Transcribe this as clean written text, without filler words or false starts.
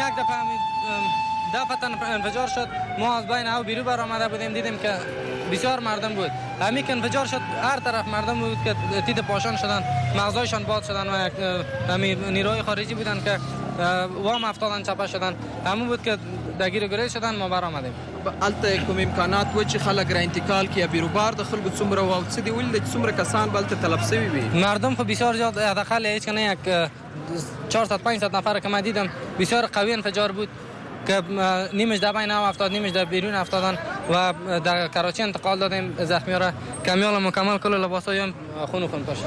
یک دفعه دفعتا انفجار شد. ما از بین او بیرون برآمده بودیم، دیدیم که بسیار مردم بود. همین که انفجار شد هر طرف مردم بود که تیت پاشان شدن، مغزایشان باد شدن و همین نیروی خارجی بودن که وام افتادن، چپه شدن. همون بود که دگیر گریز شدن، ما برآمدیم. هلته کوم امکانات و چې خلک را انتقال کړي؟ بیروبار د خلکو څومره و او څه دې ولید چې څومره کسان به هلته تلف شوي وي؟ مردم خب بسیار زیاد، حداقل هیچ کنه یک 400 500 نفر که من دیدم. بسیار قوی انفجار بود که نیمش در بین افتاد، نیمش در بیرون افتادن و در کراچی انتقال دادیم زخمی را. کمیال مکمل کل لباسای خون و خون پاش.